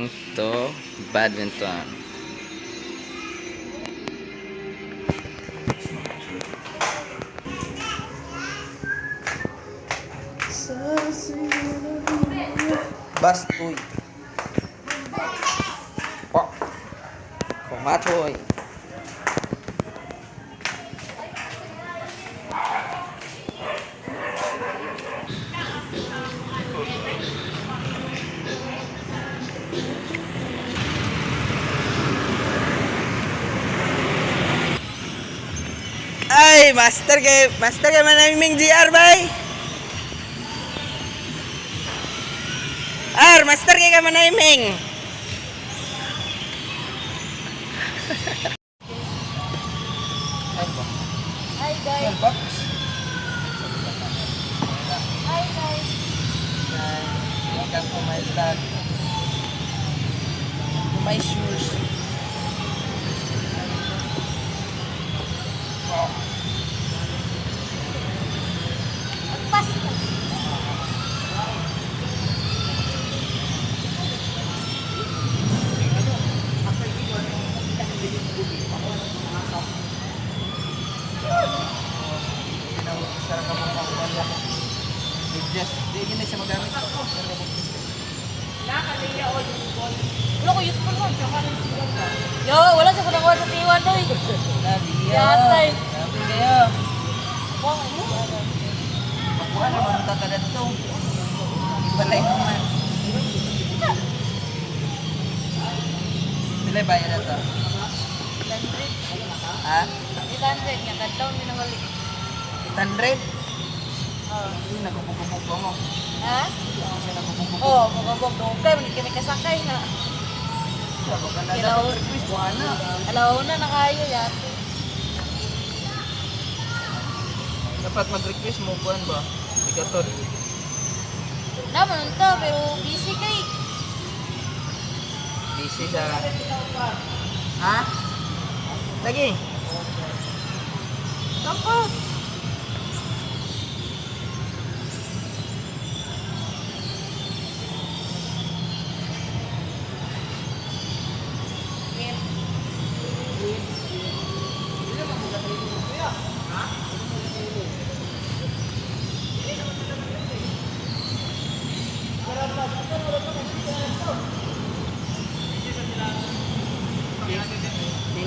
Going to badminton. Bastoy. Pak. Kumatoy. Ay, master kay manaming GR bay. Ar, master kay ka manaming. Hi guys. Hi guys. Welcome to my vlog. To my shoes. Magpas ka. Just, di yun na siya magamit. Wala ko useful mo. Yo, wala sa kunakuha sa C1 doy. Yatay. Sabi kayo. Makuha naman ang tatalat to. Ibalay mo man. Pila bayad na to? 800. Ha? 800 nga kadlaw mi nangalik. 800? Oh. Hindi, nagubog-gubog ko mo. Ha? Hindi siya nagubog-gubog. Oh, mababog doon kay man kami kasakay na. Sabi ka na Kilaw. dapat request mo, ana. Alaw na na kayo yate. Dapat mag-request mo, buwan ba? Ikator. Naman unta pero busy kay. Busy sa... Ha? Lagi. Tapos.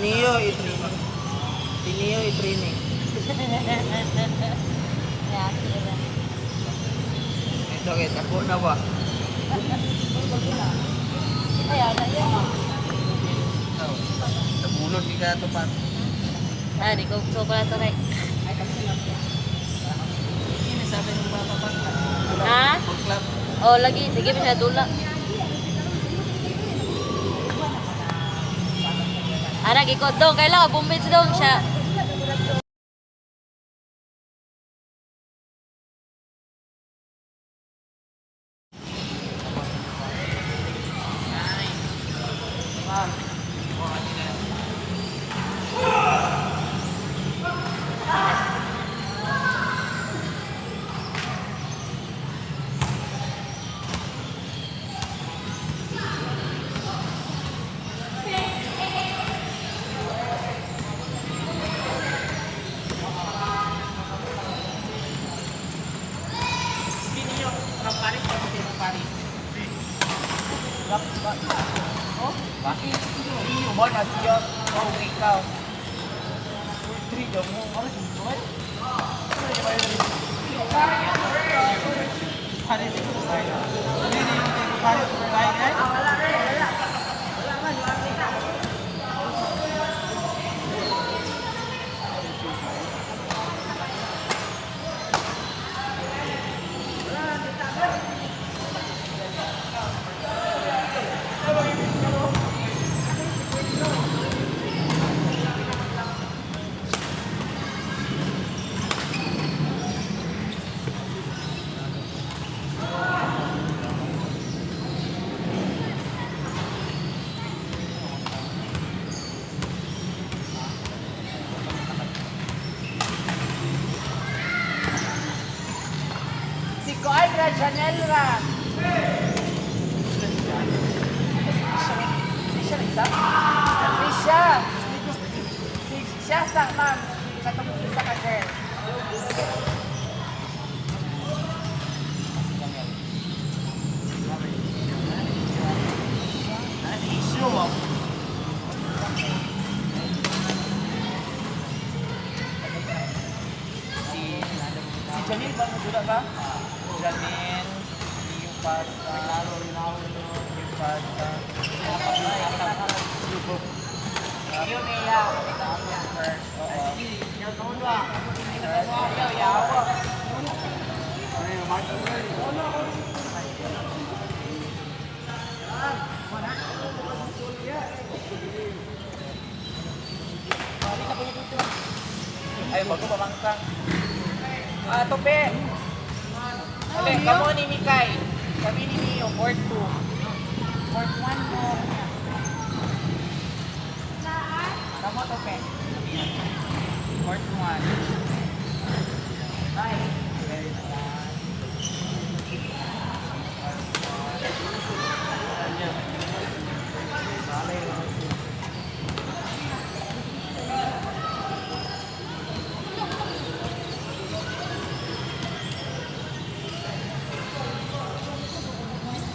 Tiniyo i-training. Tiniyo i-training. Yate ra. Ito kay tako na ba? Ay, ana yan. Nabulod ni ka to pa. Ah, di ko so pala to right. Hindi sabi ng papa pa. Ha? Pag-club. Oh, lagi sige pa siya dula. Ana gikot dong, kailangan bumbits dong siya. Si Kuan ra, Chanel ra. Ay, bago pa mangkang. Ah, tope. Ale, kamo ni Mikay. Kami ni Mio, court 2. Court 1 mo. Kamo tope. Court 1. Ay.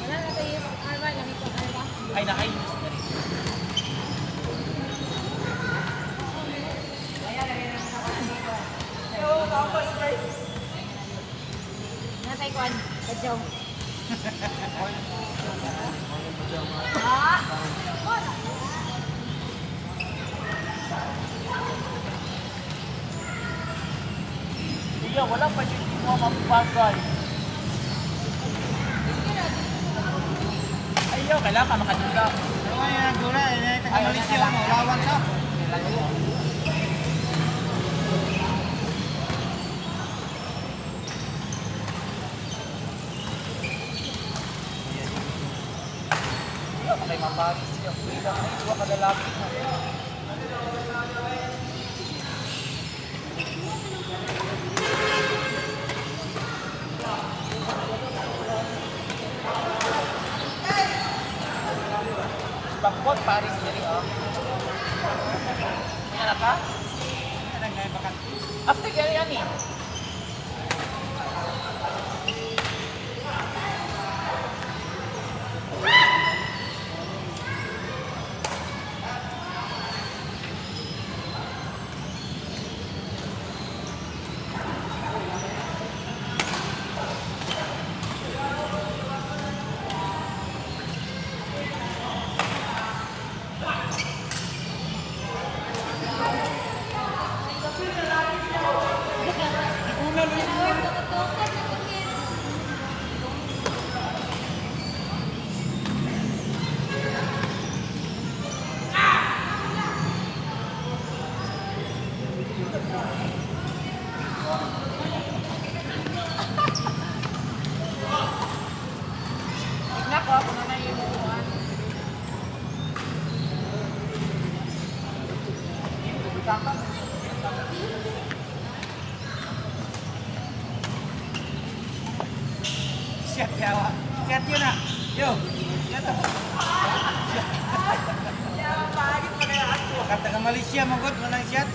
Wala na tayo arma, lamig ko arma. Ay, naka-use na rin. Natay kuan, kadyaw. Ah! Kuya, wala pa yung mo mapapagay. Ayaw, kailangan ka makadula. Ay, Malaysia mo, lawan ka. Wala pa kay mapagis siya. Kuya, ay, duwa ka lalaki. Bangkok, Paris, dili oh. Ano ka? After kaya yan eh. Tignan ko kung ano yung imuuan. Shit, yawa. Shit yun ah. Yo. Shit ah. Kata ka Malaysia, mangod, manang shit.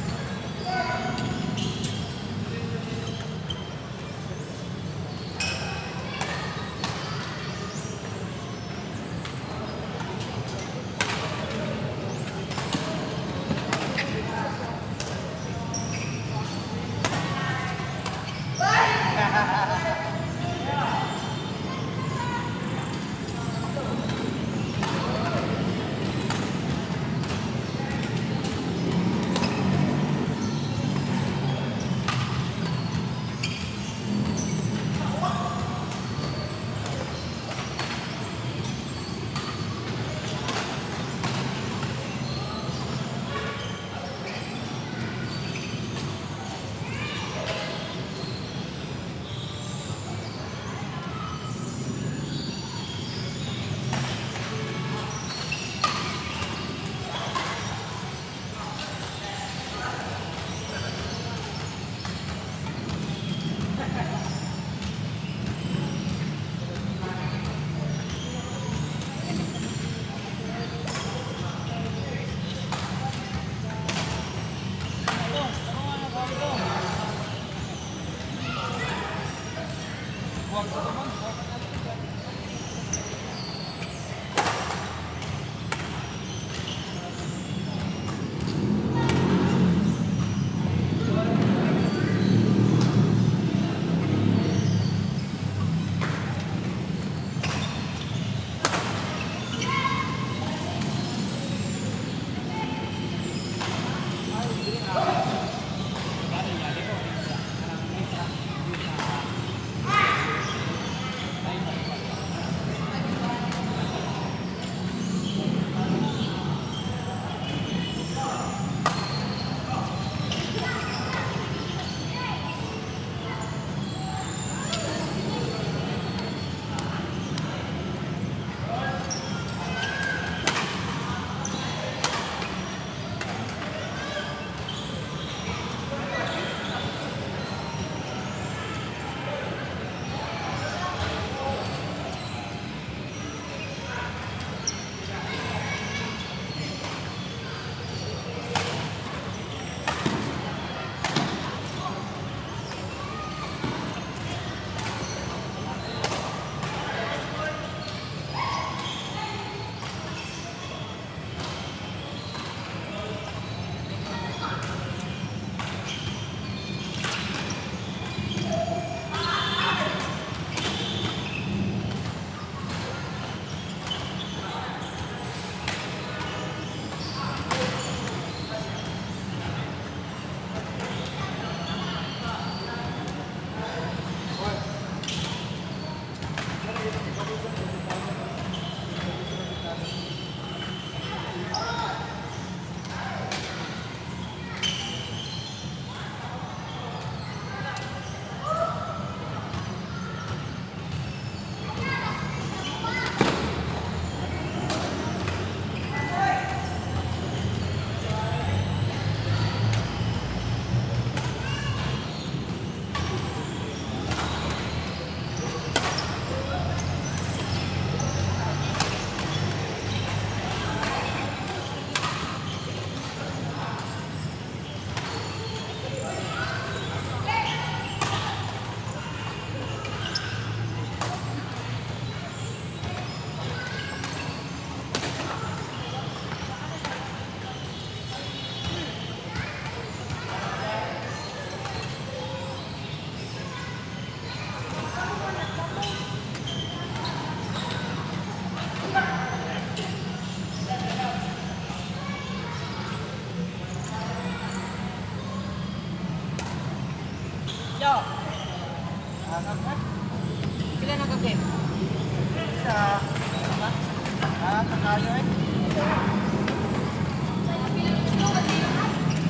Kayo eh.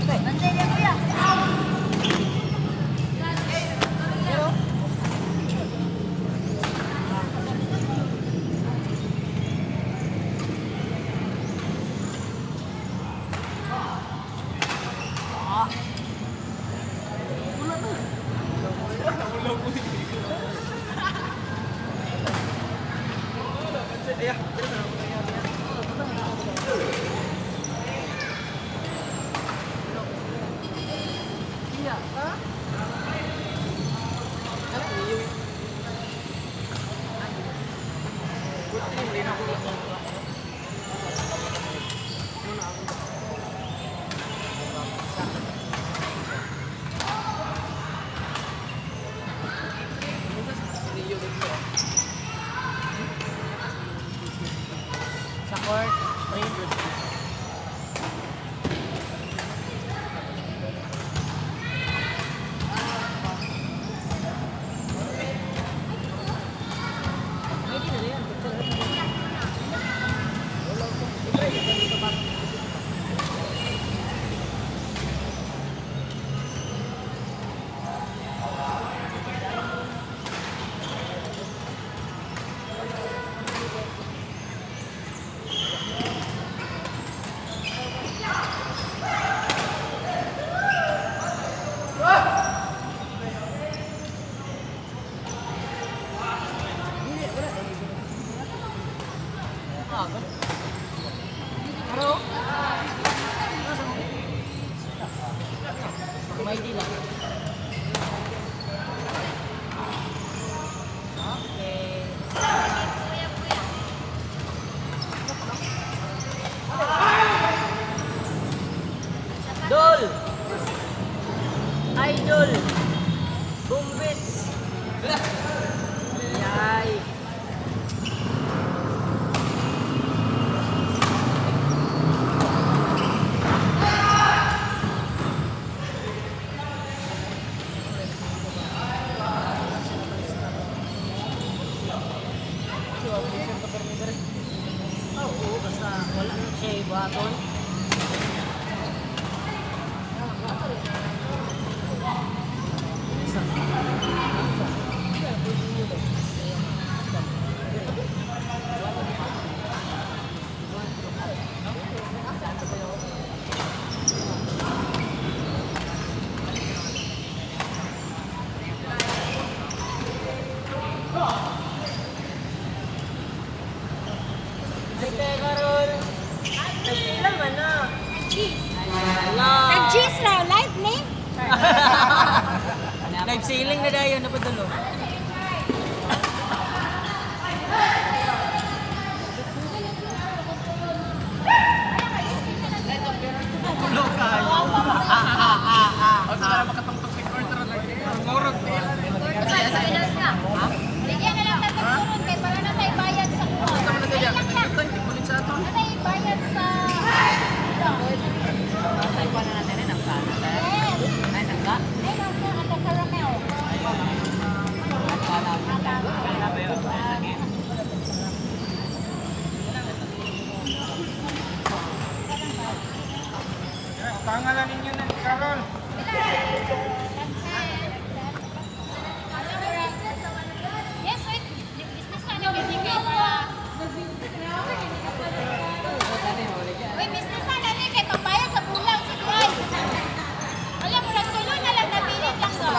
Bantay niya, kuya. Sa court, 3. May di lang. Okay. Dol! Idol! Bumbits! Yay! Oo, basta wala na siya ibuhaton. Ay, teka ron. Nagpila man na. Nag-cheese. Ala. Nag-cheese raw. Live ni? Live ceiling na dayon, napadalo. Ulo kayo. O sa para makatungtong si court ro lagi. Ngurot nila. Bigyan na lang tatagturod kay para na tayo bayad sa kuha. Ay, lang lang. Na tayo bayad sa... Yes. Ay, nangga. Ay, nangga. Ang caramel. Pangalan ninyo na Carol. Yes, wait. Business na niyo bibigay para. Wait, business na natin kay pambayad sa bulang sa duay. Wala mo lang tulo na lang nabilit lang do.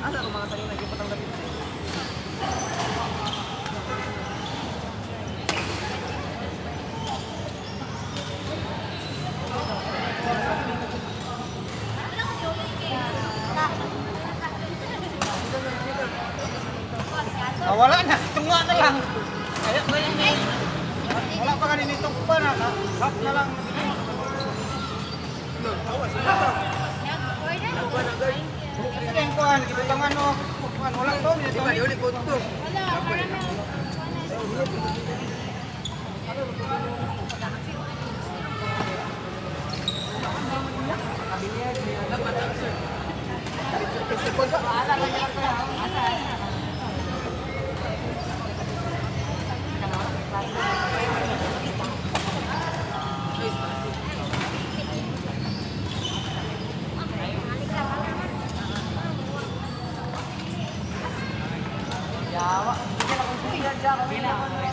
Asa ko mga sanina, yung patang gabi. Ah, wala na. Tunga na lang. Wala pa kanina itong pa na. Half na lang. Nag-order na ko. Ito yung kuhan. Ibutangan o. Kuhan. Wala to. Wala, caramel. Yawa. Hindi na kung siya.